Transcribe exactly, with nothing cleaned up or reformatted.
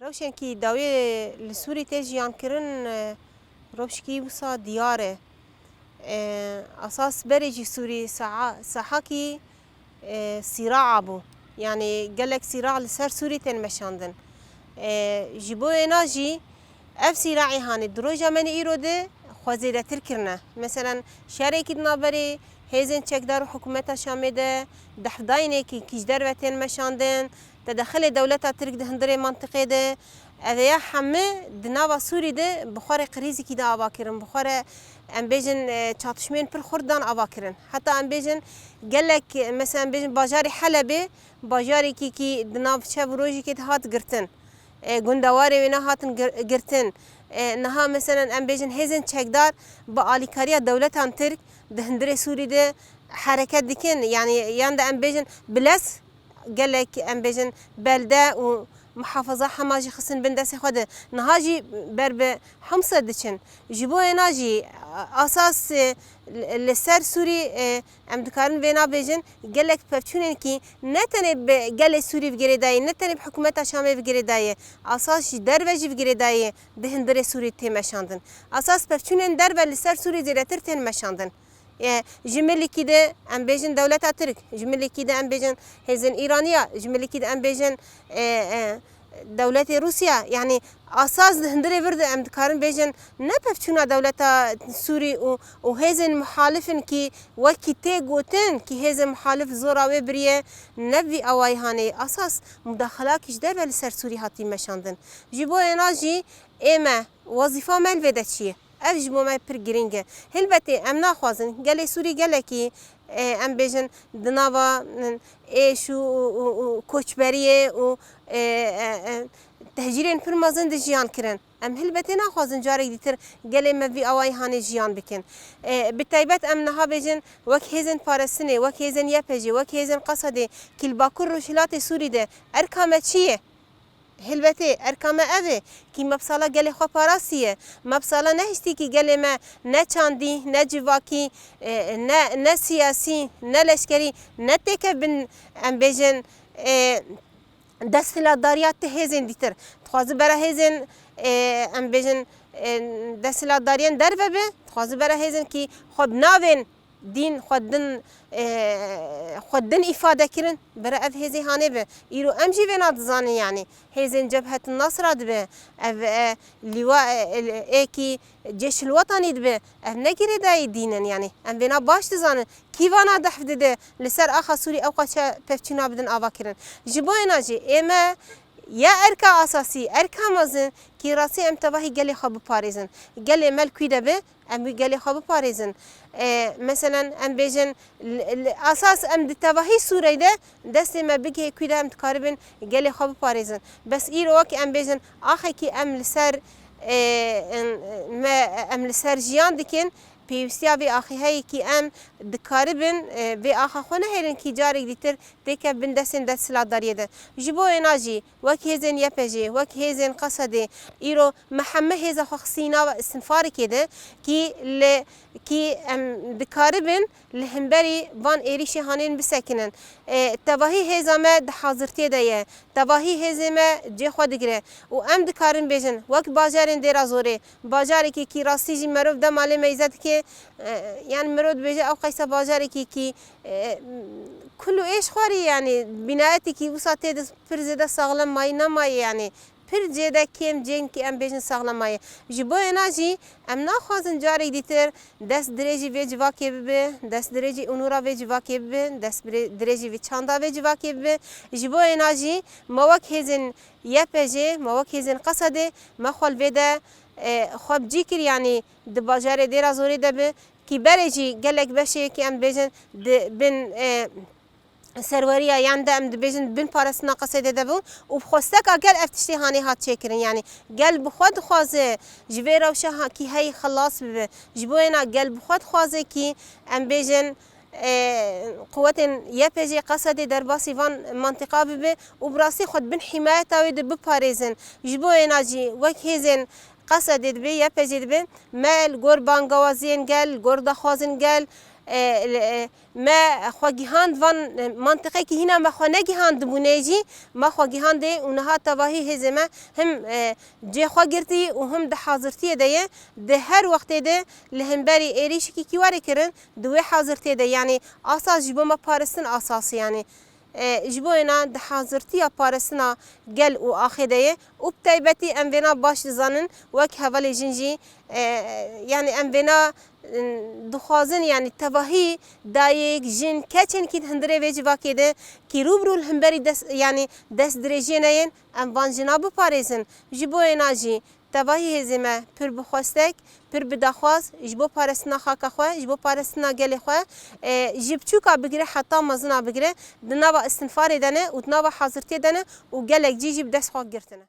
Rewşên kî dawiyê li Sûrî tê jiyan kirin, e, rewşkî wisa diyar e. E, esas berê jî Sûrî saha, sahakî, e, sîraa bû. Yanî gelek sîra li ser Sûrî tên meşandin. E, ji bo êna jî ev sîraê hanê di roja me îro de xwe zêdetir kirine. Meselen şerekî di navberê hêzên çekdar û hikûmeta Şamê de, dehfdayînekî kî ji derve tên meşandin, tedexilê dewleta Tirk di hundirê mantiqê de, ev ya hemî di nava Sûrî de bi xwe re krîzekî de ava kirin, bi xwe re em bêjin, e, çatişmên pir xurt dan ava kirin. Heta em bêjin gelek, mesela em bêjin bajarê Helebê, bajarekî kî di nav şev û rojekê de hat girtin. E, gundewarê wêne hatin gir-, girtin. E, niha meselen em bêjin hêzên çekdar bi alîkariya dewletan Tirk di hundirê Sûrî de hereket dikin. Yanî yan de em bêjin bi lez gelek em bêjin belde û muhafaza hema jî xistin bin destê xwe de. Niha jî ber bi Himse diçin. Ji bo êna jî, e, asas, e, li, li ser Sûrî, e, em dikarin vêna bêjin, gelek pevçûnên kî ne tenê bi gelê Sûrî bi girêdayî, ne tenê bi hikûmeta Şamê bi girêdayî, asas ji derve jî bi girêdayî di hundirê Sûrî tê meşandin. Asas pevçûnên derve li ser Sûrî zêdetir tên meşandin. E, ji milikî de em bêjin dewleta Tirk, ji milikî de em bêjin hêzên Îraniya, ji milikî de em bêjin, e, e, dewletê Rûsya. Yanî asas di hundirê vir de em dikarin bêjin ne pevçûna dewleta Sûrî û, û hêzên muhalif in kî wekî tê gotin kî hêzên muhalif zora wê biriye, ne vî awayî hanê. Asas mudaxilakî ji derve li ser Sûrî hatî meşandin. Ji bo êna jî ê me, wezîfa me li vê de çi ye? Ev ji bo me pir girîng e. Hilbetê em naxwazin gelê Sûrî gelekî, e, em bêjin di nava, e, êş û, û, û, û koçberiyê û, e, e, e, tehcîrên pir mezin de jiyan kirin. Em hilbetê naxwazin carek dîtir gelê me vî awayî hanê jiyan bikin. E, bi taybet em niha bêjin wek hêzên parestinê, wek hêzên Y P G, wek hêzên Qesedê, kî li Bakur Rojhilatê Sûrî de erka me çi ye? Hilbetê, erka me ev e, kî me bi sala gelê xwe parastiye. Me bi sala nehiştî kî gelê me ne çandî, ne civakî, e, ne, ne siyasî, ne leşkerî, ne têke bin, em bêjin, e, desthilatdariya ti hêzên dîtir. Dixwazi bera hêzên, e, em bêjin, e, desthilatdariyên derve be, dixwazi bera hêzên kî xwe bi navên dîn xwe din, e, xwe din îfade kirin, bira ev hêzê hanê bi. Îro em jî vêna dizanin, yanî hêzên Cebhet Nasra dibe, ev, e, lîwa, e, e, êkî Cêşil Wetanî dibe, ev ne girêdayî dîn in, yanî em vêna baş dizanin. Kî vana dehf dide li ser axa Sûrî ew qaçe pevçûna bidin ava kirin? Ji bo êna jî ê me ya erka asasî, erka mezin kî rastî em tevahî gelê xwe biparêzin. Gelê me li kû de bi, em wî gelê xwe biparêzin. E, meselen, em bêjin, li, li, asas em di tevahî Sûreyê de destê me bigihê kû de em dikaribin gelê xwe biparêzin. Bes îro wek em bêjin, axekî em li ser, e, em, me, em li ser jiyan dikin, pêwîstiya vê axê heye kî em dikaribin, e, vê axa xwe nehêlin kî carek dîtir têke bin destên desthilatdariyê de. Ji bo êna jî wek hêzên Y P G, wek hêzên Qesedê, îro me heme hêza xwe xistî nava istinfarikê de kî li, kî em dikaribin li hemberî van êrîşê hanên bisekinin. E, tevahî hêza me di hazirtiyê de ye. Tevahî hêzê me cê xwe digire û em dikarin bêjin wek bajarên Dêra Zorê, bajarekî kî rastî jî merov dema lê meyze dike, e, yanî merov dibêje ew qeysa bajarekî kî, e, kul û êş xwarî, yanî bînayetekî wisa tê de pir zêde saxlem mayî nemayî, yanî pir cê de kêm cênkî em bêjin saxlem mayî. Ji bo êna jî em naxwazin carek dîtir dest dirêjî vê civakê bibe, dest dirêjî onûra vê civakê bibe, dest birê-, dirêjî vê çanda vê civakê bibe. Ji bo êna jî me wek hêzên Y P G, me wek hêzên Qesedê, me xwe li vê de, e, xwe bi cî kir, yanî di bajarê Dêra Zorê de bi, kî berê jî gelek beşê kî em bêjin di bin, e, serweriya yan de em dibêjin bin parastina Qesedê de bû û bi xwesteka gel ev tiştê hanê hat çêkirin. Yanî gel bi xwe dixwaze ji vê rewşa ha-, kî heyî xilas bibe. Ji bo êna gel bi xwe dixwaze kî em bêjin, e, quwetên Y P G Qesedê derbasî van mantiqa bibe û bi rastî xwe di bin hîmayeta wê de biparêzin. Ji bo êna jî wek hêzên Qesedê dibe, Y P G dibe, me li gor bangawaziyên gel, li gor daxwazên gel, E, e, me xwe gihand van, e, mantiqekî hîna me xwe negihandibûnê jî, me xwe gihandê û niha tevahî hêzê me him, e, cê xwe girtî û him di hazirtiyê de ye. Di her wextê de li hemberî êrîşekî kî were kirin, di wê hazirtiyê de, yanî asas ji bo me paristin asasî, yanî, e, ji bo êna di hazirtiya paristina gel û axê de ye û bi taybetî em vêna baş dizanin, wek hevalê jin jî, e, yanî em vêna, e, dixwazin, yanî tevahî dayik, jin, keçên kî di hundirê vê civakê de kî rû bi rû li hemberî dest, yanî destdirêjiyê ne yên, em van jina biparêzin. Ji bo êna jî tevahî hêzê me pir bi xwestek, pir bi daxwaz ji bo parestina xaka xwe, ji bo parestina gelê xwe, e, ji biçûka bigire heta mezina bigire di nava istinfarê de ne û di nava hazirtiyê de ne û gelek cî jî bi dest xwe girtine.